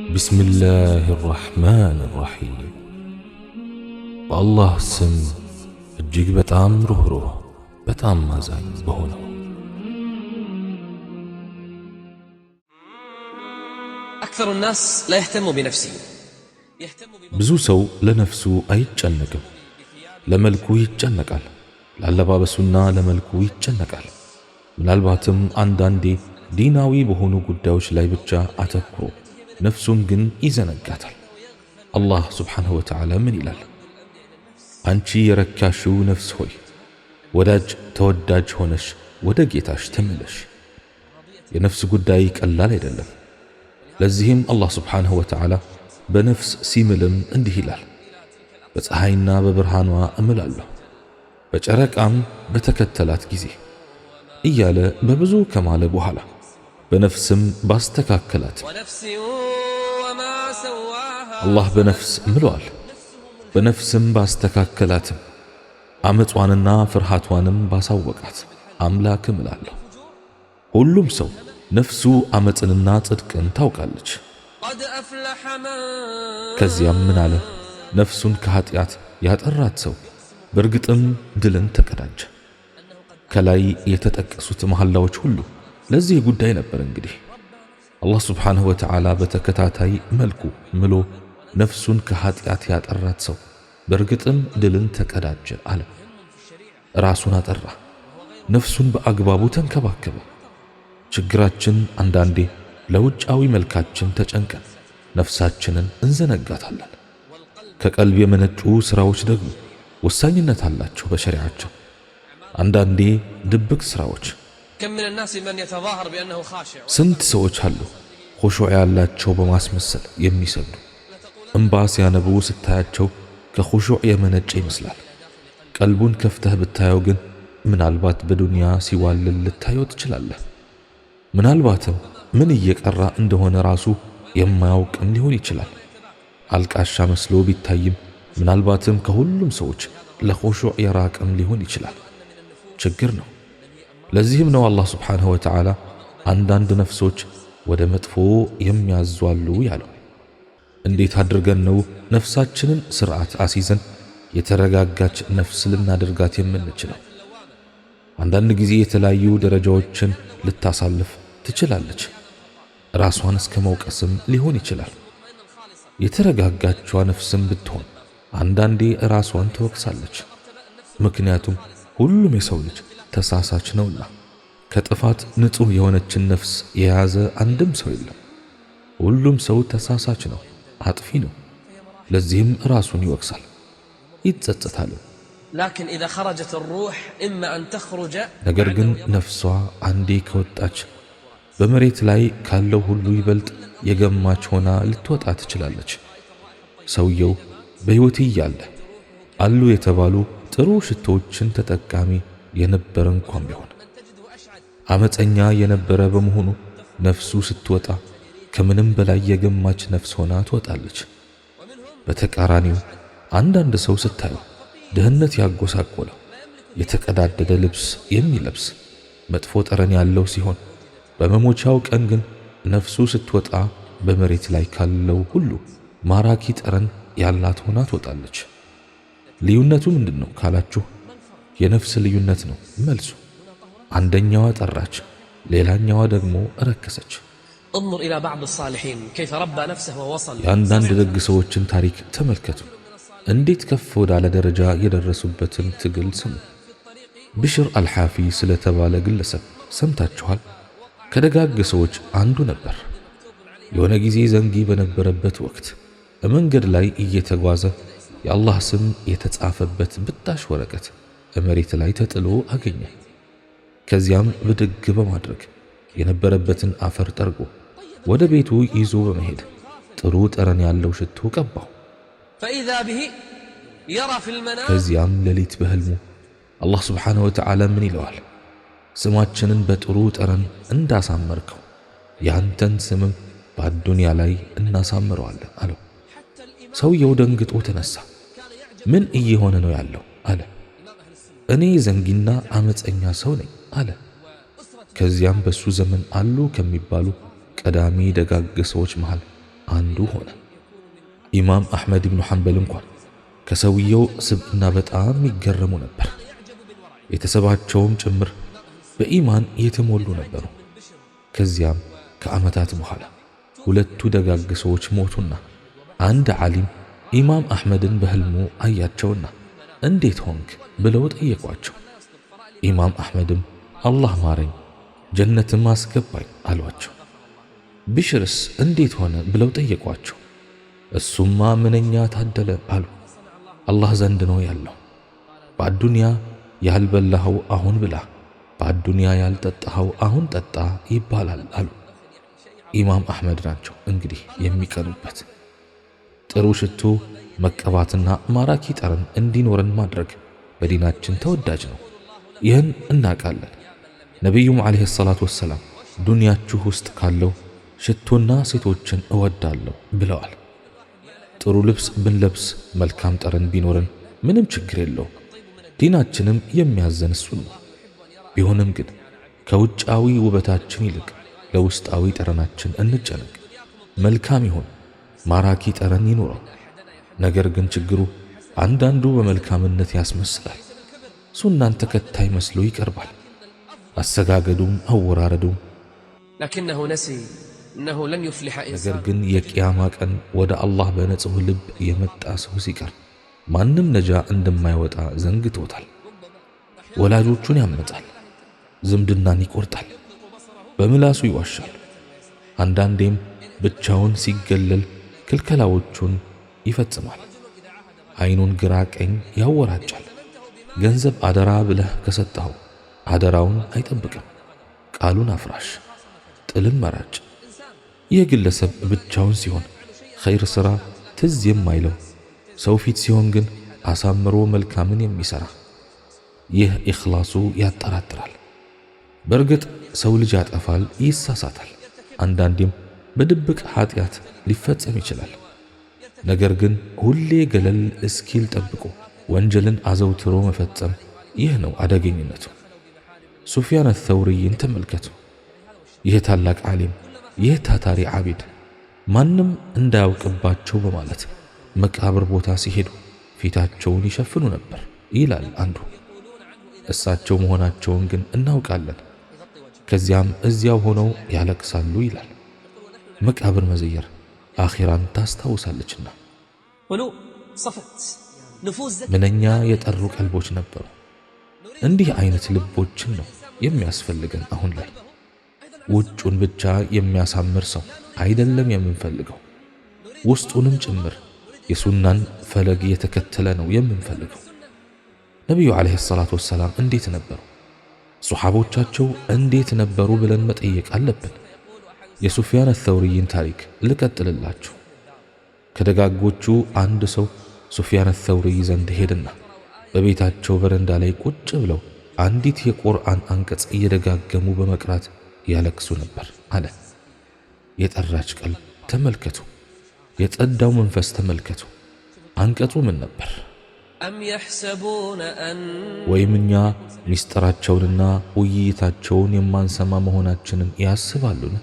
ቢስሚላህ ራሕማን ራሒም። በአላህ ስም እጅግ በጣም ሩኅሩህ በጣም አዛኝ በሆነው። أكثر الناس لا يهتم بنفسه يهتم ብዙ ሰው ለነፍሱ አይጨነቅም። ለመልኩ ይጨነቃል፣ ለአለባበሱና ለመልኩ ይጨነቃል። ምናልባትም አንዳንዴ ዲናዊ በሆኑ ጉዳዮች ላይ ብቻ አተኩሮ ነፍሱን ግን ይዘነጋታል። አላህ ስብሓንሁ ወተዓላ ምን ይላል? አንቺ የረካሽው ነፍስ ሆይ ወዳጅ ተወዳጅ ሆነሽ ወደ ጌታሽ ተመለሽ። የነፍስ ጉዳይ ቀላል አይደለም። ለዚህም አላህ ስብሓንሁ ወተዓላ በነፍስ ሲምልም እንዲህ ይላል፣ በፀሐይና በብርሃኗ እምላለሁ በጨረቃም በተከተላት ጊዜ እያለ በብዙ ከማለ በኋላ በነፍስም ባስተካከላት። ونفس وما سواها አላህ በነፍስ ምሏል። በነፍስም ባስተካከላትም አመጿንና ፍርሃቷንም ባሳወቃት አምላክ እምላለሁ። ሁሉም ሰው ነፍሱ አመፅንና ጽድቅን ታውቃለች። قد أفلح من ከዚያም ምን አለ? ነፍሱን ከኃጢአት ያጠራት ሰው በእርግጥም ድልን ተቀዳጀ። ከላይ የተጠቀሱት መሐላዎች ሁሉ ለዚህ ጉዳይ ነበር። እንግዲህ አላህ ስብሓንሁ ወተዓላ በተከታታይ መልኩ ምሎ ነፍሱን ከኃጢአት ያጠራት ሰው በእርግጥም ድልን ተቀዳጀ አለ። ራሱን አጠራ፣ ነፍሱን በአግባቡ ተንከባከበ። ችግራችን አንዳንዴ ለውጫዊ መልካችን ተጨንቀን ነፍሳችንን እንዘነጋታለን። ከቀልብ የመነጩ ስራዎች ደግሞ ወሳኝነት አላቸው በሸሪዓቸው። አንዳንዴ ድብቅ ስራዎች። كم من الناس من يتظاهر بأنه خاشع ስንት ሰዎች አሉ ኹሹዕ ያላቸው በማስመሰል የሚሰግዱ፣ እምባ ሲያነቡ ስታያቸው ከኹሹዕ የመነጨ ይመስላል። ቀልቡን ከፍተህ ብታየው ግን ምናልባት በዱንያ ሲዋልል ልታየው ትችላለህ። ምናልባትም ምን እየቀራ እንደሆነ ራሱ የማያውቅም ሊሆን ይችላል። አልቃሻ መስሎ ቢታይም ምናልባትም ከሁሉም ሰዎች ለኹሹዕ የራቅም ሊሆን ይችላል። ችግር ነው። ለዚህም ነው አላህ ስብሓንሁ ወተዓላ አንዳንድ ነፍሶች ወደ መጥፎ የሚያዟሉ ያለው። እንዴት አድርገን ነው ነፍሳችንን ስርዓት አስይዘን የተረጋጋች ነፍስ ልናደርጋት የምንችለው? አንዳንድ ጊዜ የተለያዩ ደረጃዎችን ልታሳልፍ ትችላለች። ራሷን እስከ መውቀስም ሊሆን ይችላል። የተረጋጋቿ ነፍስም ብትሆን አንዳንዴ ራሷን ትወቅሳለች። ምክንያቱም ሁሉም የሰው ልጅ ተሳሳች ነውና ከጥፋት ንጹሕ የሆነችን ነፍስ የያዘ አንድም ሰው የለም። ሁሉም ሰው ተሳሳች ነው፣ አጥፊ ነው። ለዚህም ራሱን ይወቅሳል፣ ይጸጸታል። لكن إذا خرجت الروح إما أن تخرج ነገር ግን ነፍሷ አንዴ ከወጣች በመሬት ላይ ካለው ሁሉ ይበልጥ የገማች ሆና ልትወጣ ትችላለች። ሰውየው በሕይወት እያለ አሉ የተባሉ ጥሩ ሽቶዎችን ተጠቃሚ የነበረ እንኳን ቢሆን አመፀኛ የነበረ በመሆኑ ነፍሱ ስትወጣ ከምንም በላይ የገማች ነፍስ ሆና ትወጣለች። በተቃራኒው አንዳንድ ሰው ስታየው ድህነት ያጎሳቆለው የተቀዳደደ ልብስ የሚለብስ መጥፎ ጠረን ያለው ሲሆን በመሞቻው ቀን ግን ነፍሱ ስትወጣ በመሬት ላይ ካለው ሁሉ ማራኪ ጠረን ያላት ሆና ትወጣለች። ልዩነቱ ምንድን ነው ካላችሁ የነፍስ ልዩነት ነው መልሱ። አንደኛዋ ጠራች፣ ሌላኛዋ ደግሞ ረከሰች። انظر إلى بعض الصالحين كيف ربى نفسه ووصل የአንዳንድ ደግ ሰዎችን ታሪክ ተመልከቱ። እንዴት ከፍ ወዳለ ደረጃ የደረሱበትን ትግል ስሙ። ብሽር አልሓፊ ስለተባለ ግለሰብ ሰምታችኋል? ከደጋግ ሰዎች አንዱ ነበር። የሆነ ጊዜ ዘንጊ በነበረበት ወቅት በመንገድ ላይ እየተጓዘ የአላህ ስም የተጻፈበት ብጣሽ ወረቀት መሬት ላይ ተጥሎ አገኘ። ከዚያም ብድግ በማድረግ የነበረበትን አፈር ጠርጎ ወደ ቤቱ ይዞ በመሄድ ጥሩ ጠረን ያለው ሽቶ ቀባው። فإذا به يرى في المنام ከዚያም ሌሊት በህልሙ አላህ ስብሓንሁ ወተዓላ ምን ይለዋል? ስማችንን በጥሩ ጠረን እንዳሳመርከው ያንተን ስምም በአዱንያ ላይ እናሳምረዋለን አለው። ሰውየው ደንግጦ ተነሳ። ምን እየሆነ ነው ያለው አለ። እኔ ዘንጊና አመፀኛ ሰው ነኝ አለ። ከዚያም በሱ ዘመን አሉ ከሚባሉ ቀዳሚ ደጋግ ሰዎች መሃል አንዱ ሆነ። ኢማም አሕመድ ኢብኑ ሐንበል እንኳን ከሰውየው ስብዕና በጣም ይገረሙ ነበር። ቤተሰባቸውም ጭምር በኢማን የተሞሉ ነበሩ። ከዚያም ከዓመታት በኋላ ሁለቱ ደጋግ ሰዎች ሞቱና አንድ ዓሊም ኢማም አሕመድን በህልሙ አያቸውና እንዴት ሆንክ ብለው ጠየቋቸው። ኢማም አሕመድም አላህ ማረኝ ጀነትም አስገባኝ አሏቸው። ቢሽርስ እንዴት ሆነ ብለው ጠየቋቸው። እሱማ ምንኛ ታደለ አሉ። አላህ ዘንድ ነው ያለው። በአዱንያ ያልበላኸው አሁን ብላ፣ በአዱንያ ያልጠጣኸው አሁን ጠጣ ይባላል አሉ። ኢማም አሕመድ ናቸው እንግዲህ የሚቀኑበት። ጥሩ ሽቶ መቀባትና ማራኪ ጠረን እንዲኖረን ማድረግ በዲናችን ተወዳጅ ነው። ይህን እናውቃለን። ነቢዩም ዓለይሂ ሰላቱ ወሰላም ዱንያችሁ ውስጥ ካለው ሽቶና ሴቶችን እወዳለሁ ብለዋል። ጥሩ ልብስ ብንለብስ መልካም ጠረን ቢኖረን ምንም ችግር የለውም። ዲናችንም የሚያዘን እሱን ነው። ቢሆንም ግን ከውጫዊ ውበታችን ይልቅ ለውስጣዊ ጠረናችን እንጨነቅ። መልካም ይሁን፣ ማራኪ ጠረን ይኑረው። ነገር ግን ችግሩ አንዳንዱ በመልካምነት ያስመስላል። ሱናን ተከታይ መስሎ ይቀርባል። አሰጋገዱም አወራረዱም لكنه نسي أنه لن يفلح ነገር إنسان ግን የቅያማ ቀን ወደ አላህ በንጹህ ልብ የመጣ ሰው ሲቀር ማንም ነጃ እንደማይወጣ ዘንግቶታል። ወላጆቹን ያመጣል፣ ዝምድናን ይቆርጣል፣ በምላሱ ይዋሻል። አንዳንዴም ብቻውን ሲገለል ክልከላዎቹን ይፈጽማል። አይኑን ግራ ቀኝ ያወራጫል። ገንዘብ አደራ ብለህ ከሰጠኸው አደራውን አይጠብቅም። ቃሉን አፍራሽ፣ ጥልን መራጭ። ይህ ግለሰብ ብቻውን ሲሆን ኸይር ሥራ ትዝ የማይለው፣ ሰው ፊት ሲሆን ግን አሳምሮ መልካምን የሚሠራ፣ ይህ ኢኽላሱ ያጠራጥራል። በእርግጥ ሰው ልጅ ያጠፋል፣ ይሳሳታል። አንዳንዴም በድብቅ ኃጢአት ሊፈጸም ይችላል። ነገር ግን ሁሌ ገለል እስኪል ጠብቆ ወንጀልን አዘውትሮ መፈጸም፣ ይህ ነው አደገኝነቱ። ሱፊያን አተውሪይን ተመልከቱ። ይህ ታላቅ ዓሊም፣ ይህ ታታሪ ዓቢድ ማንም እንዳያውቅባቸው በማለት መቃብር ቦታ ሲሄዱ ፊታቸውን ይሸፍኑ ነበር ይላል አንዱ። እሳቸው መሆናቸውን ግን እናውቃለን። ከዚያም እዚያው ሆነው ያለቅሳሉ ይላል። መቃብር መዘየር አኺራን ታስታውሳለችና። قلوب صفت نفوس زكية ምንኛ የጠሩ ቀልቦች ነበሩ። እንዲህ አይነት ልቦችን ነው የሚያስፈልገን አሁን ላይ። ውጩን ብቻ የሚያሳምር ሰው አይደለም የምንፈልገው፣ ውስጡንም ጭምር የሱናን ፈለግ የተከተለ ነው የምንፈልገው። ነቢዩ ዓለይሂ ሰላቱ ወሰላም እንዴት ነበሩ? ሶሓቦቻቸው እንዴት ነበሩ ብለን መጠየቅ አለብን። የሱፊያን አተውሪይን ታሪክ ልቀጥልላችሁ። ከደጋጎቹ አንድ ሰው ሱፊያን አተውሪይ ዘንድ ሄደና በቤታቸው በረንዳ ላይ ቁጭ ብለው አንዲት የቁርአን አንቀጽ እየደጋገሙ በመቅራት ያለቅሱ ነበር አለ። የጠራች ቀልብ ተመልከቱ፣ የጸዳው መንፈስ ተመልከቱ። አንቀጹ ምን ነበር? أم يحسبون أن ወይም እኛ ሚስጥራቸውንና ውይይታቸውን የማንሰማ መሆናችንን ያስባሉን?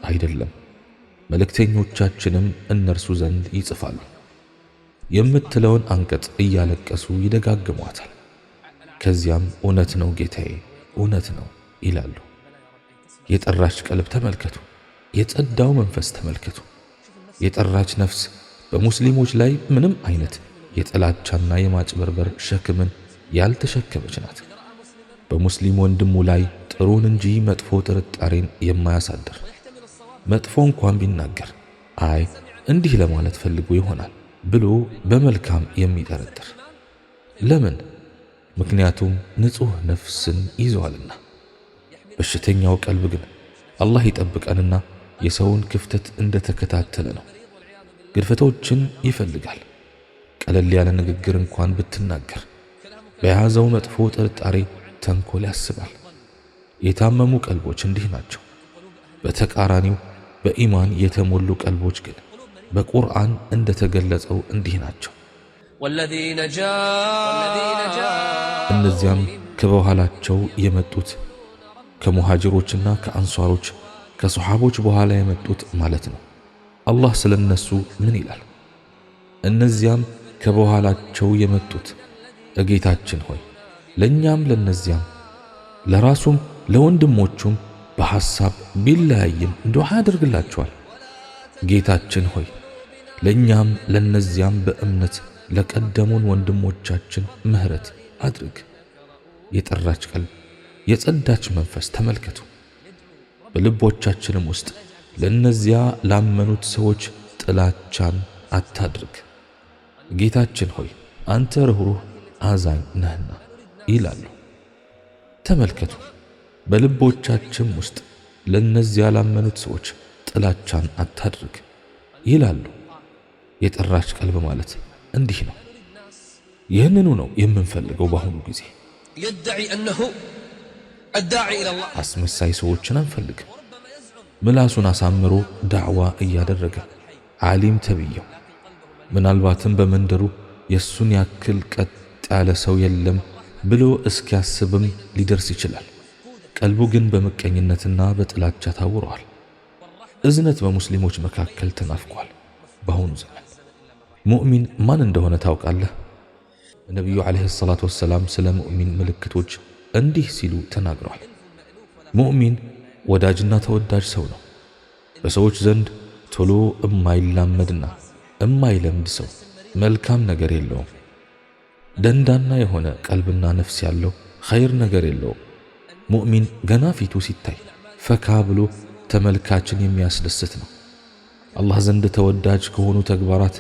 አይደለም፣ መልእክተኞቻችንም እነርሱ ዘንድ ይጽፋሉ የምትለውን አንቀጽ እያለቀሱ ይደጋግሟታል። ከዚያም እውነት ነው ጌታዬ፣ እውነት ነው ይላሉ። የጠራች ቀልብ ተመልከቱ፣ የጸዳው መንፈስ ተመልከቱ። የጠራች ነፍስ በሙስሊሞች ላይ ምንም አይነት የጥላቻና የማጭበርበር ሸክምን ያልተሸከመች ናት። በሙስሊም ወንድሙ ላይ ጥሩን እንጂ መጥፎ ጥርጣሬን የማያሳድር፣ መጥፎ እንኳን ቢናገር አይ እንዲህ ለማለት ፈልጎ ይሆናል ብሎ በመልካም የሚጠረጥር። ለምን? ምክንያቱም ንጹሕ ነፍስን ይዘዋልና። በሽተኛው ቀልብ ግን አላህ ይጠብቀንና የሰውን ክፍተት እንደተከታተለ ነው። ግድፈቶችን ይፈልጋል። ቀለል ያለ ንግግር እንኳን ብትናገር በያዘው መጥፎ ጥርጣሬ ተንኮል ያስባል። የታመሙ ቀልቦች እንዲህ ናቸው። በተቃራኒው በኢማን የተሞሉ ቀልቦች ግን በቁርአን እንደተገለጸው እንዲህ ናቸው። والذين جاءوا እነዚያም ከበኋላቸው የመጡት ከሙሃጅሮችና ከአንሷሮች ከሶሓቦች በኋላ የመጡት ማለት ነው። አላህ ስለ እነሱ ምን ይላል? እነዚያም ከበኋላቸው የመጡት ጌታችን ሆይ ለእኛም ለነዚያም ለራሱም ለወንድሞቹም በሐሳብ ቢለያይም ዱዓ ያደርግላቸዋል። ጌታችን ሆይ ለእኛም ለነዚያም በእምነት ለቀደሙን ወንድሞቻችን ምህረት አድርግ። የጠራች ቀልብ፣ የጸዳች መንፈስ ተመልከቱ። በልቦቻችንም ውስጥ ለነዚያ ላመኑት ሰዎች ጥላቻን አታድርግ። ጌታችን ሆይ አንተ ርኅሩህ አዛኝ ነህና ይላሉ። ተመልከቱ፣ በልቦቻችን ውስጥ ለነዚያ ላመኑት ሰዎች ጥላቻን አታድርግ ይላሉ። የጠራች ቀልብ ማለት እንዲህ ነው። ይህንኑ ነው የምንፈልገው በአሁኑ ጊዜ። يدعي أنه الداعي إلى الله። አስመሳይ ሰዎችን አንፈልግም። ምላሱን አሳምሮ ዳዕዋ እያደረገ ዓሊም ተብየው ምናልባትም በመንደሩ የእሱን ያክል ቀጥ ያለ ሰው የለም ብሎ እስኪያስብም ሊደርስ ይችላል። ቀልቡ ግን በምቀኝነትና በጥላቻ ታውረዋል። እዝነት በሙስሊሞች መካከል ተናፍቋል። በአሁኑ ዘመን ሙእሚን ማን እንደሆነ ታውቃለህ? ነቢዩ ዓለይሂ ሰላቱ ወሰላም ስለ ሙእሚን ምልክቶች እንዲህ ሲሉ ተናግረዋል። ሙእሚን ወዳጅና ተወዳጅ ሰው ነው። በሰዎች ዘንድ ቶሎ እማይላመድና እማይለምድ ሰው መልካም ነገር የለውም። ደንዳና የሆነ ቀልብና ነፍስ ያለው ኸይር ነገር የለውም። ሙእሚን ገና ፊቱ ሲታይ ፈካ ብሎ ተመልካችን የሚያስደስት ነው። አላህ ዘንድ ተወዳጅ ከሆኑ ተግባራት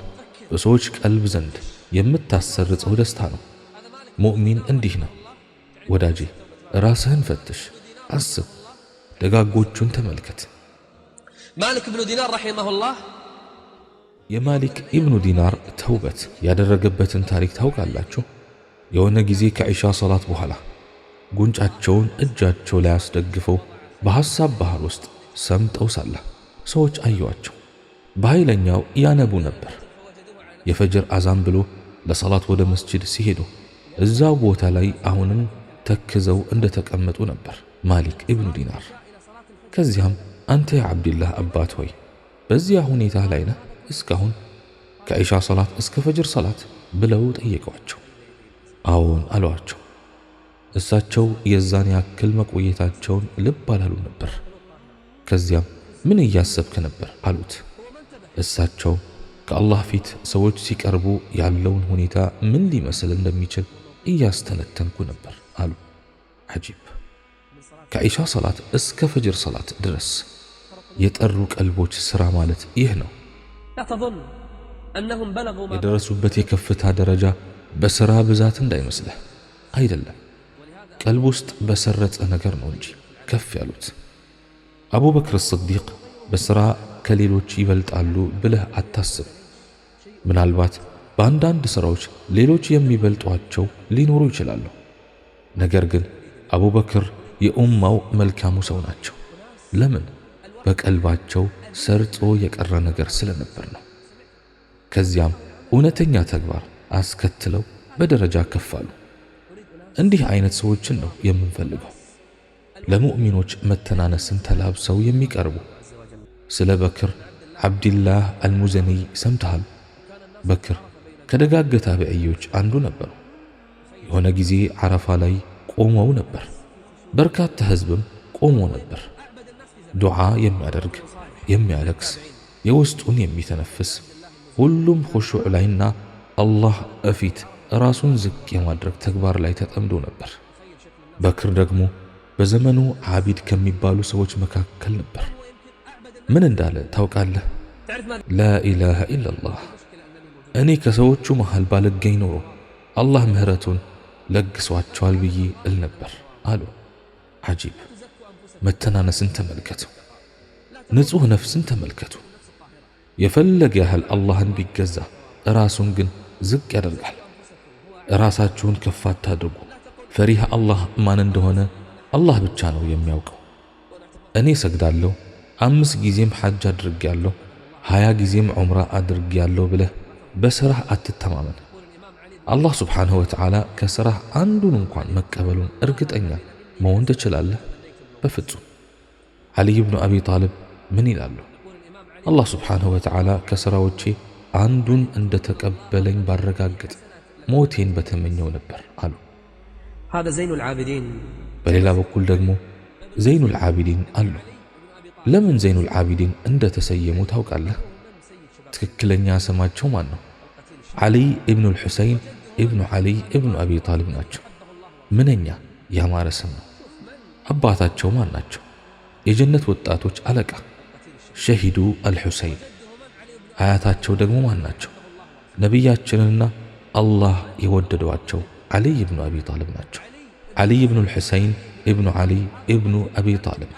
በሰዎች ቀልብ ዘንድ የምታሰርጸው ደስታ ነው። ሙእሚን እንዲህ ነው። ወዳጄ ራስህን ፈትሽ፣ አስብ፣ ደጋጎቹን ተመልከት። ማሊክ ብኑ ዲናር رحمه الله። የማሊክ ኢብኑ ዲናር ተውበት ያደረገበትን ታሪክ ታውቃላችሁ? የሆነ ጊዜ ከዒሻ ሰላት በኋላ ጉንጫቸውን እጃቸው ላይ አስደግፈው በሐሳብ ባህር ውስጥ ሰምጠው ሳለ ሰዎች አዩዋቸው። በኃይለኛው ያነቡ ነበር። የፈጅር አዛን ብሎ ለሰላት ወደ መስጂድ ሲሄዱ እዛው ቦታ ላይ አሁንም ተክዘው እንደተቀመጡ ነበር ማሊክ ኢብኑ ዲናር። ከዚያም አንተ የዓብድላህ አባት ሆይ፣ በዚያ ሁኔታ ላይ ነህ እስካሁን ከዒሻ ሰላት እስከ ፈጅር ሰላት ብለው ጠየቋቸው። አዎን አሏቸው። እሳቸው የዛን ያክል መቆየታቸውን ልብ አላሉ ነበር። ከዚያም ምን እያሰብክ ነበር አሉት። እሳቸው ከአላህ ፊት ሰዎች ሲቀርቡ ያለውን ሁኔታ ምን ሊመስል እንደሚችል እያስተነተንኩ ነበር አሉ። ዐጂብ! ከዒሻ ሰላት እስከ ፈጅር ሰላት ድረስ የጠሩ ቀልቦች ሥራ ማለት ይህ ነው። لا تظن أنهم بلغوا ما የደረሱበት የከፍታ ደረጃ በሥራ ብዛት እንዳይመስልህ አይደለም፣ ቀልብ ውስጥ በሰረጸ ነገር ነው እንጂ ከፍ ያሉት። አቡበክር ስዲቅ በሥራ ከሌሎች ይበልጣሉ ብለህ አታስብ። ምናልባት በአንዳንድ ሥራዎች ሌሎች የሚበልጧቸው ሊኖሩ ይችላሉ። ነገር ግን አቡበክር የኡማው መልካሙ ሰው ናቸው። ለምን? በቀልባቸው ሰርጾ የቀረ ነገር ስለነበር ነው። ከዚያም እውነተኛ ተግባር አስከትለው በደረጃ ከፍ አሉ። እንዲህ አይነት ሰዎችን ነው የምንፈልገው። ለሙእሚኖች መተናነስን ተላብሰው የሚቀርቡ። ስለ በክር ዓብድላህ አልሙዘኒይ ሰምተሃል? በክር ከደጋግ ታቢዕዮች አንዱ ነበሩ። የሆነ ጊዜ ዓረፋ ላይ ቆመው ነበር። በርካታ ህዝብም ቆሞ ነበር። ዱዓ የሚያደርግ፣ የሚያለቅስ፣ የውስጡን የሚተነፍስ፣ ሁሉም ኹሹዕ ላይና አላህ እፊት ራሱን ዝቅ የማድረግ ተግባር ላይ ተጠምዶ ነበር። በክር ደግሞ በዘመኑ ዓቢድ ከሚባሉ ሰዎች መካከል ነበር። ምን እንዳለ ታውቃለህ? تعرف ماذا لا إله إلا الله፣ እኔ ከሰዎቹ መሃል ባልገኝ ኖሮ አላህ ምህረቱን ለግሷቸዋል ብዬ እል ነበር አሉ። ዐጂብ! መተናነስን ተመልከቱ። ንጹሕ ነፍስን ተመልከቱ። የፈለገ ያህል አላህን ቢገዛ ራሱን ግን ዝቅ ያደርጋል። ራሳችሁን ከፍ አታድርጉ። ፈሪሃ አላህ ማን እንደሆነ አላህ ብቻ ነው የሚያውቀው። እኔ ሰግዳለሁ፣ 5 ጊዜም ሐጅ አድርጌያለሁ፣ 20 ጊዜም ዑምራ አድርጌያለሁ ብለህ በስራህ አትተማመን። አላህ ስብሓንሁ ወተዓላ ከስራህ አንዱን እንኳን መቀበሉን እርግጠኛ መሆን ትችላለህ? በፍጹም። ዓሊይ ብኑ አቢ ጣልብ ምን ይላሉ? አላህ ሱብሓነሁ ወተዓላ ከሥራዎቼ አንዱን እንደተቀበለኝ ባረጋግጥ ሞቴን በተመኘው ነበር አሉ። هذا زين العابدين። በሌላ በኩል ደግሞ ዘይኑል ዓቢዲን አሉ። ለምን ዘይኑል ዓቢዲን እንደተሰየሙ ታውቃለህ? ትክክለኛ ስማቸው ማን ነው? ዓሊይ ኢብኑል ሑሰይን ኢብኑ ዓሊይ ኢብኑ አቢ ጣሊብ ናቸው። ምንኛ ያማረ ስም ነው! አባታቸው ማን ናቸው? የጀነት ወጣቶች አለቃ ሸሂዱ አልሑሰይን። አያታቸው ደግሞ ማን ናቸው? ነቢያችንና አላህ የወደዷቸው ዓሊይ ኢብኑ አቢ ጣሊብ ናቸው። ዓሊይ ኢብኑል ሑሰይን ኢብኑ ዓሊይ ኢብኑ አቢ ጣሊብ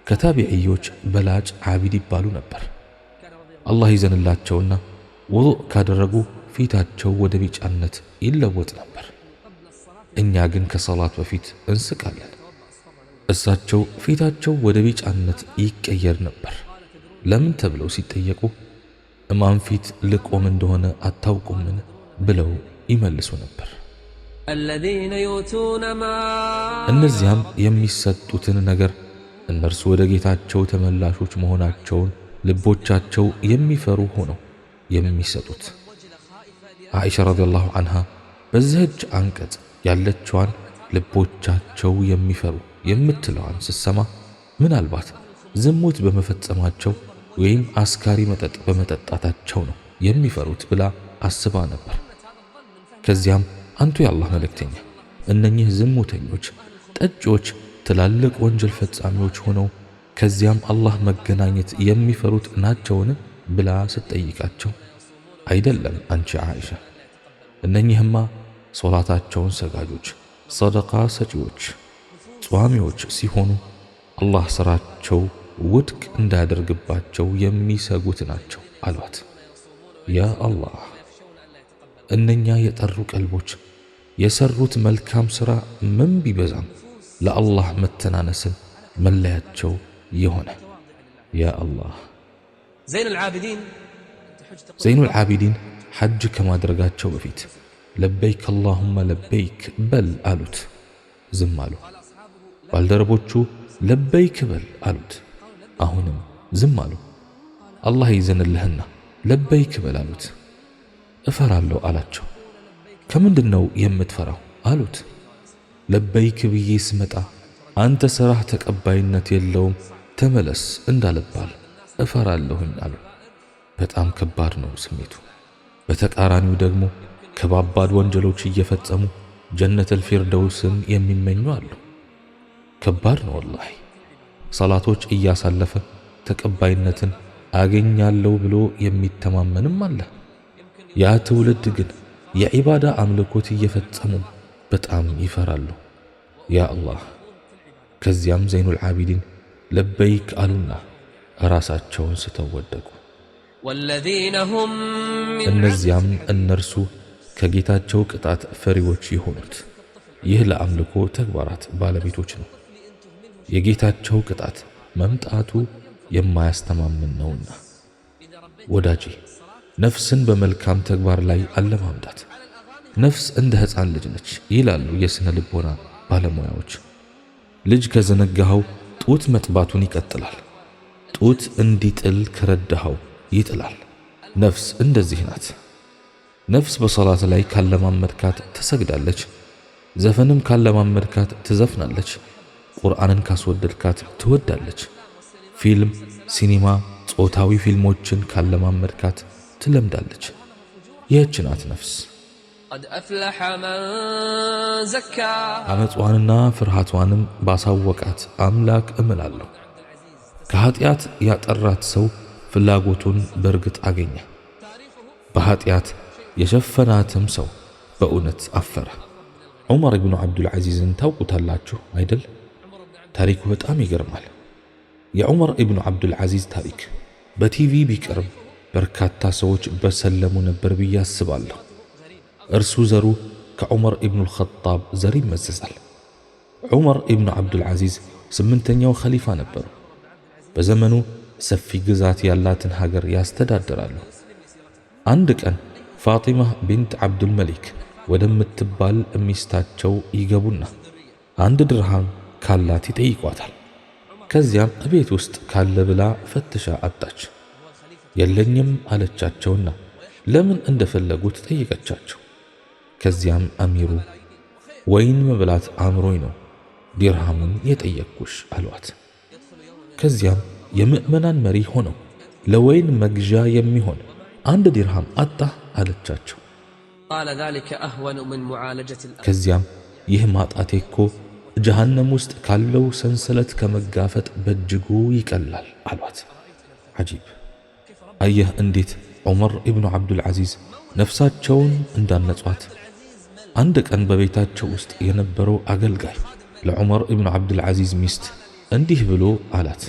ከታቢዕዮች በላጭ ዓቢድ ይባሉ ነበር። አላህ ይዘንላቸውና ውዱእ ካደረጉ ፊታቸው ወደ ቢጫነት ይለወጥ ነበር። እኛ ግን ከሰላት በፊት እንስቃለን። እሳቸው ፊታቸው ወደ ቢጫነት ይቀየር ነበር። ለምን ተብለው ሲጠየቁ እማን ፊት ልቆም እንደሆነ አታውቁምን ብለው ይመልሱ ነበር። الذين يؤتون ما እነዚያም የሚሰጡትን ነገር እነርሱ ወደ ጌታቸው ተመላሾች መሆናቸውን ልቦቻቸው የሚፈሩ ሆነው የሚሰጡት። ዓኢሻ ረዲየላሁ ዐንሃ በዚህች አንቀጽ ያለችዋን ልቦቻቸው የሚፈሩ የምትለዋን ስትሰማ ምናልባት ዝሙት በመፈጸማቸው ወይም አስካሪ መጠጥ በመጠጣታቸው ነው የሚፈሩት ብላ አስባ ነበር። ከዚያም አንቱ የአላህ መልእክተኛ፣ እነኚህ ዝሙተኞች፣ ጠጪዎች፣ ትላልቅ ወንጀል ፈጻሚዎች ሆነው ከዚያም አላህ መገናኘት የሚፈሩት ናቸውን ብላ ስትጠይቃቸው አይደለም አንቺ ዓኢሻ፣ እነኚህማ ሶላታቸውን ሰጋጆች፣ ሰደቃ ሰጪዎች፣ ጿሚዎች ሲሆኑ አላህ ስራቸው ውድቅ እንዳያደርግባቸው የሚሰጉት ናቸው አሏት። ያ አላህ፣ እነኛ የጠሩ ቀልቦች የሰሩት መልካም ሥራ ምን ቢበዛም ለአላህ መተናነስን መለያቸው የሆነ። ያ አላህ። زين العابدين ዘይኑል ዓቢዲን ሐጅ ከማድረጋቸው በፊት لبيك اللهم لبيك በል አሉት። ዝም አሉ። ባልደረቦቹ ለበይክ በል አሉት። አሁንም ዝም አሉ። አላህ ይዘንልህና ለበይክ በል አሉት። እፈራለሁ አላቸው። ከምንድን ነው የምትፈራው አሉት። ለበይክ ብዬ ስመጣ አንተ ሥራህ ተቀባይነት የለውም ተመለስ እንዳልባል እፈራለሁኝ አሉ። በጣም ከባድ ነው ስሜቱ። በተቃራኒው ደግሞ ከባባድ ወንጀሎች እየፈጸሙ ጀነተል ፊርደውስን የሚመኙ አሉ። ከባድ ነው ወላሂ። ሰላቶች እያሳለፈ ተቀባይነትን አገኛለሁ ብሎ የሚተማመንም አለ። ያ ትውልድ ግን የዒባዳ አምልኮት እየፈጸሙ በጣም ይፈራሉ። ያ አላህ። ከዚያም ዘይኑል ዓቢዲን ለበይክ አሉና ራሳቸውን ስተው ወደቁ። والذين هم من እነዚያም እነርሱ ከጌታቸው ቅጣት ፈሪዎች የሆኑት። ይህ ለአምልኮ ተግባራት ባለቤቶች ነው። የጌታቸው ቅጣት መምጣቱ የማያስተማምን ነውና። ወዳጄ፣ ነፍስን በመልካም ተግባር ላይ አለማምዳት። ነፍስ እንደ ሕፃን ልጅ ነች ይላሉ የስነ ልቦና ባለሙያዎች። ልጅ ከዘነጋኸው ጡት መጥባቱን ይቀጥላል። ጡት እንዲጥል ከረዳኸው ይጥላል። ነፍስ እንደዚህ ናት። ነፍስ በሰላት ላይ ካለማመድካት ትሰግዳለች። ዘፈንም ካለማመድካት ትዘፍናለች። ቁርአንን ካስወደድካት ትወዳለች። ፊልም፣ ሲኒማ፣ ጾታዊ ፊልሞችን ካለማመድካት ትለምዳለች። ይህች ናት ነፍስ። قد أفلح من زكاها። አመጿንና ፍርሃቷንም ባሳወቃት አምላክ እምላለሁ። ከኃጢአት ያጠራት ሰው ፍላጎቱን በእርግጥ አገኘ። በኃጢአት የሸፈናትም ሰው በእውነት አፈረ። ዑመር ኢብኑ ዓብዱልዓዚዝን ታውቁታላችሁ አይደል? ታሪኩ በጣም ይገርማል። የዑመር ኢብኑ ዓብዱልዓዚዝ ታሪክ በቲቪ ቢቀርብ በርካታ ሰዎች በሰለሙ ነበር ብዬ አስባለሁ። እርሱ ዘሩ ከዑመር ኢብኑል ኸጣብ ዘር ይመዘዛል። ዑመር ኢብኑ ዓብዱልዓዚዝ ስምንተኛው ኸሊፋ ነበሩ። በዘመኑ ሰፊ ግዛት ያላትን ሀገር ያስተዳድራሉ። አንድ ቀን ፋጢማ ቢንት ዓብዱልመሊክ ወደምትባል ሚስታቸው ይገቡና አንድ ድርሃም ካላት ይጠይቋታል። ከዚያም እቤት ውስጥ ካለ ብላ ፈትሻ አጣች። የለኝም አለቻቸውና ለምን እንደፈለጉት ጠየቀቻቸው። ከዚያም አሚሩ ወይን መብላት አምሮኝ ነው ዲርሃሙን የጠየቅኩሽ አሏት። ከዚያም የምእመናን መሪ ሆነው ለወይን መግዣ የሚሆን 1 ዲርሃም አጣ አለቻቸው። قال ذلك أهون من معالجة الأمر። ከዚያም ይህ ማጣቴ እኮ ጀሃነም ውስጥ ካለው ሰንሰለት ከመጋፈጥ በእጅጉ ይቀላል አሏት። ዓጂብ! አየህ እንዴት ዑመር ኢብኑ ዓብዱልዓዚዝ ነፍሳቸውን እንዳነጿት። አንድ ቀን በቤታቸው ውስጥ የነበረው አገልጋይ ለዑመር ኢብኑ ዓብዱልዓዚዝ ሚስት እንዲህ ብሎ አላት፣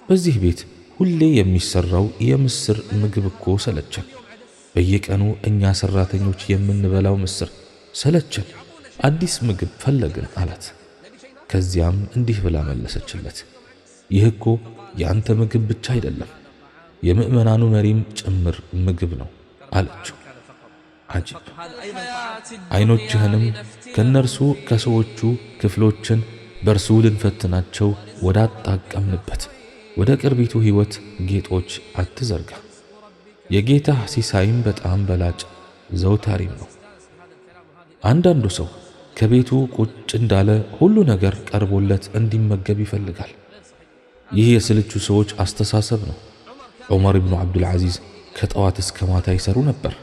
በዚህ ቤት ሁሌ የሚሰራው የምስር ምግብ እኮ ሰለቸን። በየቀኑ እኛ ሰራተኞች የምንበላው ምስር ሰለቸን፣ አዲስ ምግብ ፈለግን አላት። ከዚያም እንዲህ ብላ መለሰችለት፣ ይህ እኮ የአንተ ምግብ ብቻ አይደለም፣ የምእመናኑ መሪም ጭምር ምግብ ነው አለችው። ዓጂብ! አይኖችህንም ከነርሱ ከሰዎቹ ክፍሎችን በእርሱ ልንፈትናቸው ወዳጣቀምንበት ወደ ቅርቢቱ ሕይወት ጌጦች አትዘርጋ። የጌታህ ሲሳይም በጣም በላጭ ዘውታሪም ነው። አንዳንዱ ሰው ከቤቱ ቁጭ እንዳለ ሁሉ ነገር ቀርቦለት እንዲመገብ ይፈልጋል። ይህ የስልቹ ሰዎች አስተሳሰብ ነው። ዑመር ኢብኑ ዓብዱልዓዚዝ ከጠዋት እስከ ማታ ይሰሩ ነበር።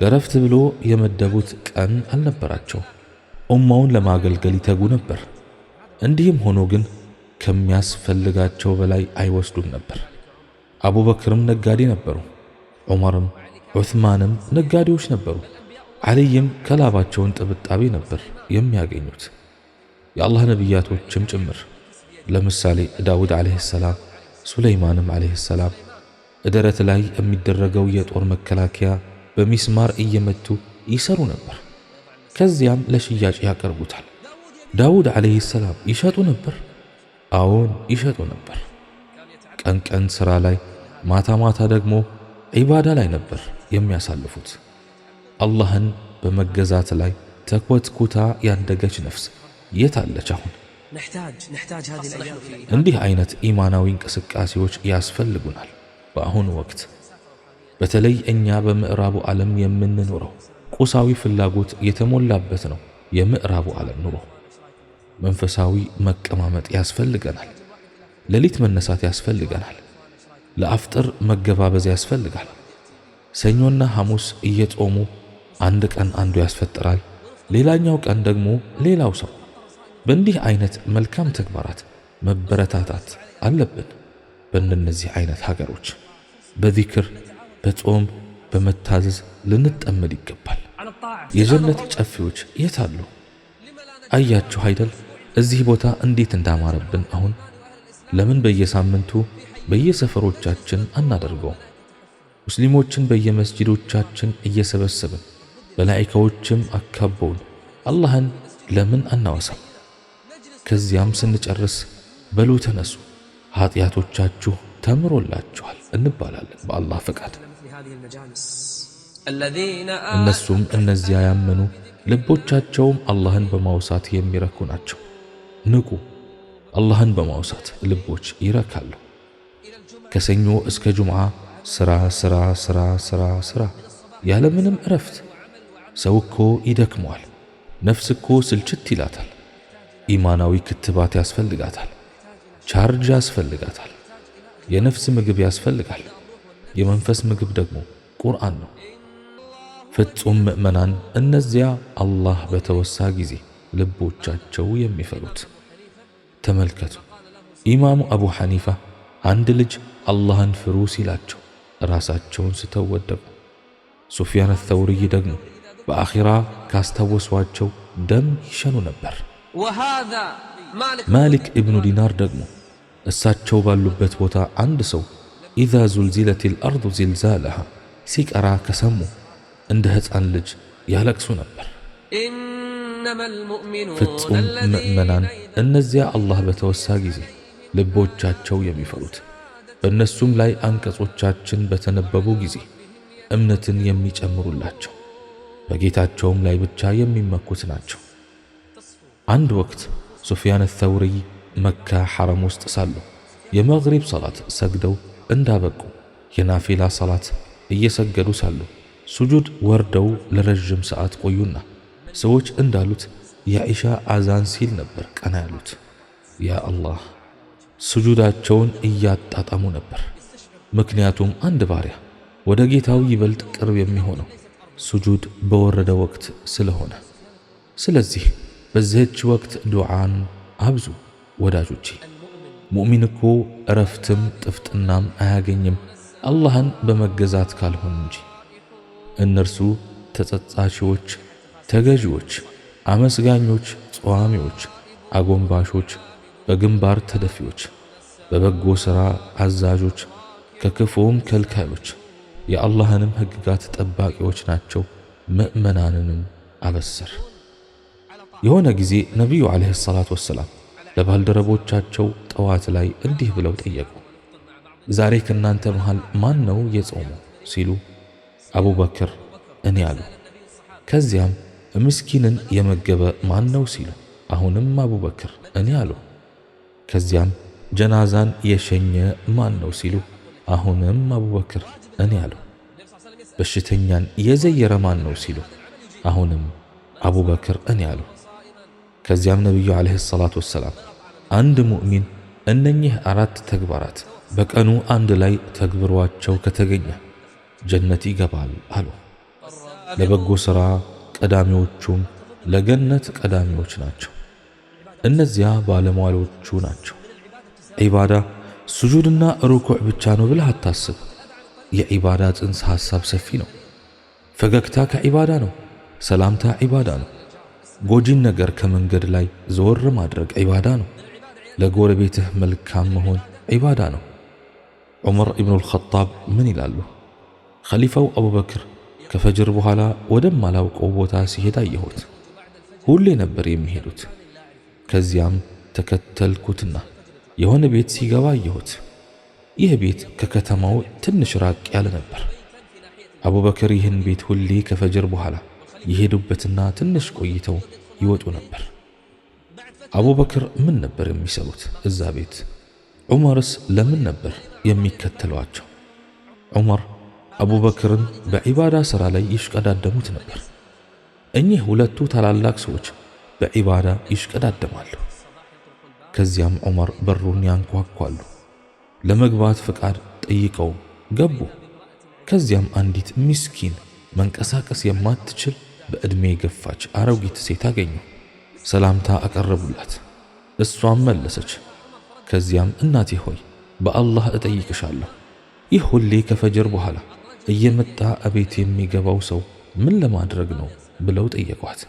ለረፍት ብሎ የመደቡት ቀን አልነበራቸው። ኡማውን ለማገልገል ይተጉ ነበር። እንዲህም ሆኖ ግን ከሚያስፈልጋቸው በላይ አይወስዱም ነበር። አቡበክርም ነጋዴ ነበሩ። ዑመርም ዑስማንም ነጋዴዎች ነበሩ። ዓልይም ከላባቸውን ጥብጣቤ ነበር የሚያገኙት። የአላህ ነቢያቶችም ጭምር። ለምሳሌ ዳውድ ዓለይሂ ሰላም፣ ሱለይማንም ዓለይሂ ሰላም ደረት ላይ የሚደረገው የጦር መከላከያ በሚስማር እየመቱ ይሰሩ ነበር። ከዚያም ለሽያጭ ያቀርቡታል። ዳውድ ዓለይሂ ሰላም ይሸጡ ነበር። አዎን ይሸጡ ነበር። ቀን ቀን ስራ ላይ፣ ማታ ማታ ደግሞ ዒባዳ ላይ ነበር የሚያሳልፉት። አላህን በመገዛት ላይ ተኮትኩታ ያደገች ነፍስ የት አለች አሁን? እንዲህ አይነት ኢማናዊ እንቅስቃሴዎች ያስፈልጉናል በአሁኑ ወቅት። በተለይ እኛ በምዕራቡ ዓለም የምንኖረው ቁሳዊ ፍላጎት የተሞላበት ነው የምዕራቡ ዓለም ኑሮ። መንፈሳዊ መቀማመጥ ያስፈልገናል። ሌሊት መነሳት ያስፈልገናል። ለአፍጥር መገባበዝ ያስፈልጋል። ሰኞና ሐሙስ እየጾሙ አንድ ቀን አንዱ ያስፈጥራል፣ ሌላኛው ቀን ደግሞ ሌላው ሰው። በእንዲህ አይነት መልካም ተግባራት መበረታታት አለብን። በእንደነዚህ አይነት ሀገሮች በዚክር፣ በጾም፣ በመታዘዝ ልንጠመድ ይገባል። የጀነት ጨፌዎች የት አሉ? አያችሁ አይደል እዚህ ቦታ እንዴት እንዳማረብን። አሁን ለምን በየሳምንቱ በየሰፈሮቻችን አናደርገውም? ሙስሊሞችን በየመስጂዶቻችን እየሰበሰብን መላኢካዎችም አካበውን አላህን ለምን አናወሳም? ከዚያም ስንጨርስ በሉ ተነሱ ኃጢአቶቻችሁ ተምሮላችኋል እንባላለን በአላህ ፈቃድ። እነሱም እነዚያ ያመኑ ልቦቻቸውም አላህን በማውሳት የሚረኩ ናቸው። ንቁ! አላህን በማውሳት ልቦች ይረካሉ። ከሰኞ እስከ ጁምዓ ስራ ስራ ስራ ስራ ስራ ያለምንም እረፍት። ሰው እኮ ይደክመዋል። ነፍስ እኮ ስልችት ይላታል። ኢማናዊ ክትባት ያስፈልጋታል። ቻርጅ ያስፈልጋታል። የነፍስ ምግብ ያስፈልጋል። የመንፈስ ምግብ ደግሞ ቁርአን ነው። ፍጹም ምእመናን እነዚያ አላህ በተወሳ ጊዜ ልቦቻቸው የሚፈሩት። ተመልከቱ፣ ኢማሙ አቡ ሐኒፋ አንድ ልጅ አላህን ፍሩ ሲላቸው ራሳቸውን ስተው ወደቁ። ሱፊያን አልተውሪይ ደግሞ በአኺራ ካስታወሷቸው ደም ይሸኑ ነበር። ማሊክ ኢብኑ ዲናር ደግሞ እሳቸው ባሉበት ቦታ አንድ ሰው إذا زلزلت الأرض زلزالها ሲቀራ ከሰሙ እንደ ሕፃን ልጅ ያለቅሱ ነበር። ፍጹም ምእመናን እነዚያ አላህ በተወሳ ጊዜ ልቦቻቸው የሚፈሩት፣ በእነሱም ላይ አንቀጾቻችን በተነበቡ ጊዜ እምነትን የሚጨምሩላቸው፣ በጌታቸውም ላይ ብቻ የሚመኩት ናቸው። አንድ ወቅት ሱፊያን አልተውሪይ መካ ሐረም ውስጥ ሳሉ የመግሪብ ሰላት ሰግደው እንዳበቁ የናፊላ ሰላት እየሰገዱ ሳሉ ሱጁድ ወርደው ለረዥም ሰዓት ቆዩና ሰዎች እንዳሉት የዒሻ አዛን ሲል ነበር ቀና ያሉት። ያ አላህ፣ ስጁዳቸውን እያጣጣሙ ነበር። ምክንያቱም አንድ ባሪያ ወደ ጌታው ይበልጥ ቅርብ የሚሆነው ሱጁድ በወረደ ወቅት ስለሆነ። ስለዚህ በዚህች ወቅት ዱዓን አብዙ ወዳጆቼ። ሙእሚን እኮ እረፍትም ጥፍጥናም አያገኝም አላህን በመገዛት ካልሆን እንጂ። እነርሱ ተጸጻቺዎች፣ ተገዢዎች፣ አመስጋኞች፣ ጸዋሚዎች፣ አጎንባሾች፣ በግንባር ተደፊዎች፣ በበጎ ሥራ አዛዦች፣ ከክፉም ከልካዮች፣ የአላህንም ሕግጋት ጠባቂዎች ናቸው። ምእመናንንም አበስር። የሆነ ጊዜ ነቢዩ ዓለይሂ ሰላቱ ወሰላም ለባልደረቦቻቸው ጠዋት ላይ እንዲህ ብለው ጠየቁ። ዛሬ ከእናንተ መሃል ማን ነው የጾመው ሲሉ አቡበክር እኔ አሉ። ከዚያም ምስኪንን የመገበ ማን ነው ሲሉ አሁንም አቡበክር እኔ አሉ። ከዚያም ጀናዛን የሸኘ ማን ነው ሲሉ አሁንም አቡበክር እኔ አሉ። በሽተኛን የዘየረ ማን ነው ሲሉ አሁንም አቡበክር እኔ አሉ። ከዚያም ነቢዩ ዓለይሂ ሰላቱ ወሰላም አንድ ሙእሚን እነኚህ አራት ተግባራት በቀኑ አንድ ላይ ተግብሯቸው ከተገኘ ጀነት ይገባል አሉ። ለበጎ ሥራ ቀዳሚዎቹም ለገነት ቀዳሚዎች ናቸው። እነዚያ ባለሟሎቹ ናቸው። ዒባዳ ሱጁድና ሩኩዕ ብቻ ነው ብለህ አታስብ። የዒባዳ ጽንሰ ሐሳብ ሰፊ ነው። ፈገግታ ከዒባዳ ነው። ሰላምታ ዒባዳ ነው። ጎጂን ነገር ከመንገድ ላይ ዘወር ማድረግ ዒባዳ ነው። ለጎረቤትህ መልካም መሆን ዒባዳ ነው። ዑመር ኢብኑል ኸጣብ ምን ይላሉ? ኸሊፋው አቡበክር ከፈጅር በኋላ ወደማላውቀው ቦታ ሲሄድ አየሁት። ሁሌ ነበር የሚሄዱት። ከዚያም ተከተልኩትና የሆነ ቤት ሲገባ አየሁት። ይህ ቤት ከከተማው ትንሽ ራቅ ያለ ነበር። አቡበክር ይህን ቤት ሁሌ ከፈጅር በኋላ የሄዱበትና ትንሽ ቆይተው ይወጡ ነበር። አቡበክር ምን ነበር የሚሰሩት እዛ ቤት? ዑመርስ ለምን ነበር የሚከተሏቸው? ዑመር አቡበክርን በዒባዳ ሥራ ላይ ይሽቀዳደሙት ነበር። እኚህ ሁለቱ ታላላቅ ሰዎች በዒባዳ ይሽቀዳደማሉ። ከዚያም ዑመር በሩን ያንኳኳሉ። ለመግባት ፍቃድ ጠይቀው ገቡ። ከዚያም አንዲት ምስኪን መንቀሳቀስ የማትችል በዕድሜ የገፋች አሮጊት ሴት አገኙ። ሰላምታ አቀረቡላት። እሷም መለሰች። ከዚያም እናቴ ሆይ በአላህ እጠይቅሻለሁ፣ ይህ ሁሌ ከፈጅር በኋላ እየመጣ እቤት የሚገባው ሰው ምን ለማድረግ ነው ብለው ጠየቋት።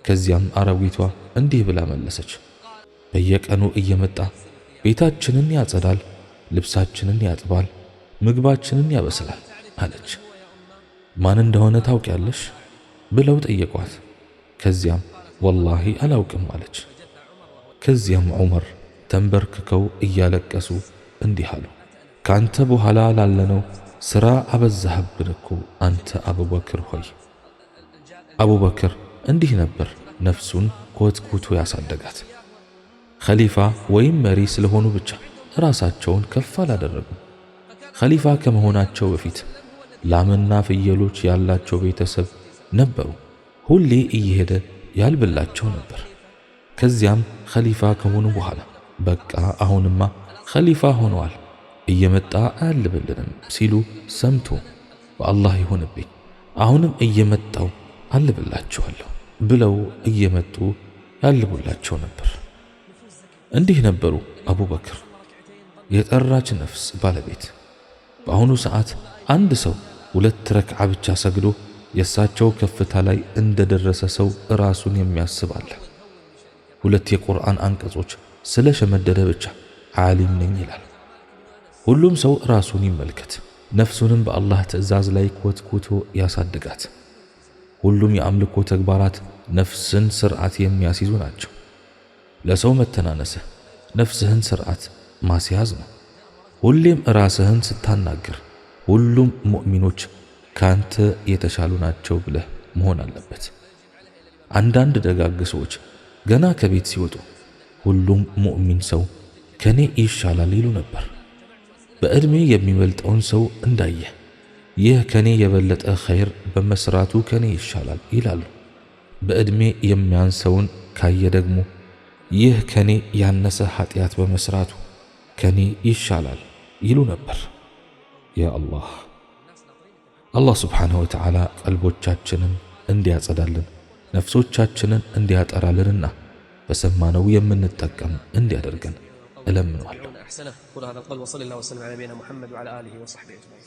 ከዚያም አሮጊቷ እንዲህ ብላ መለሰች፣ በየቀኑ እየመጣ ቤታችንን ያጸዳል፣ ልብሳችንን ያጥባል፣ ምግባችንን ያበስላል አለች። ማን እንደሆነ ታውቂያለሽ ብለው ጠየቋት። ከዚያም ወላሂ አላውቅም አለች። ከዚያም ዑመር ተንበርክከው እያለቀሱ እንዲህ አሉ፣ ካንተ በኋላ ላለነው ስራ አበዛህብን እኮ አንተ አቡበክር ሆይ። አቡበክር እንዲህ ነበር ነፍሱን ኮትኩቶ ያሳደጋት። ኸሊፋ ወይም መሪ ስለሆኑ ብቻ ራሳቸውን ከፍ አላደረጉም። ኸሊፋ ከመሆናቸው በፊት ላምና ፍየሎች ያላቸው ቤተሰብ ነበሩ። ሁሌ እየሄደ ያልብላቸው ነበር። ከዚያም ኸሊፋ ከሆኑ በኋላ በቃ አሁንማ ኸሊፋ ሆነዋል፣ እየመጣ አያልብልንም ሲሉ ሰምቶ በአላህ ይሁንብኝ አሁንም እየመጣው አልብላችኋለሁ ብለው እየመጡ ያልቡላቸው ነበር። እንዲህ ነበሩ አቡበክር፣ የጠራች ነፍስ ባለቤት። በአሁኑ ሰዓት አንድ ሰው 2 ረክዓ ብቻ ሰግዶ የእሳቸው ከፍታ ላይ እንደደረሰ ሰው ራሱን የሚያስብ አለ። 2 የቁርአን አንቀጾች ስለሸመደደ ብቻ ዓሊም ነኝ ይላል። ሁሉም ሰው ራሱን ይመልከት፣ ነፍሱንም በአላህ ትዕዛዝ ላይ ኮትኩቶ ያሳድጋት። ሁሉም የአምልኮ ተግባራት ነፍስን ስርዓት የሚያስይዙ ናቸው። ለሰው መተናነስህ ነፍስህን ስርዓት ማስያዝ ነው። ሁሌም ራስህን ስታናግር ሁሉም ሙእሚኖች ካንተ የተሻሉ ናቸው ብለህ መሆን አለበት። አንዳንድ ደጋግ ሰዎች ገና ከቤት ሲወጡ ሁሉም ሙእሚን ሰው ከኔ ይሻላል ይሉ ነበር። በዕድሜ የሚበልጠውን ሰው እንዳየ ይህ ከኔ የበለጠ ኸይር በመስራቱ ከኔ ይሻላል ይላሉ። በዕድሜ የሚያንሰውን ካየ ደግሞ ይህ ከኔ ያነሰ ኃጢአት በመስራቱ ከኔ ይሻላል ይሉ ነበር። ያ አላህ፣ አላህ ስብሓንሁ ወተዓላ ቀልቦቻችንን እንዲያጸዳልን፣ ነፍሶቻችንን እንዲያጠራልንና በሰማነው የምንጠቀም እንዲያደርገን እለምነዋለሁ። أحسنه. قول هذا القول وصلى الله وسلم على نبينا محمد وعلى آله وصحبه أجمعين.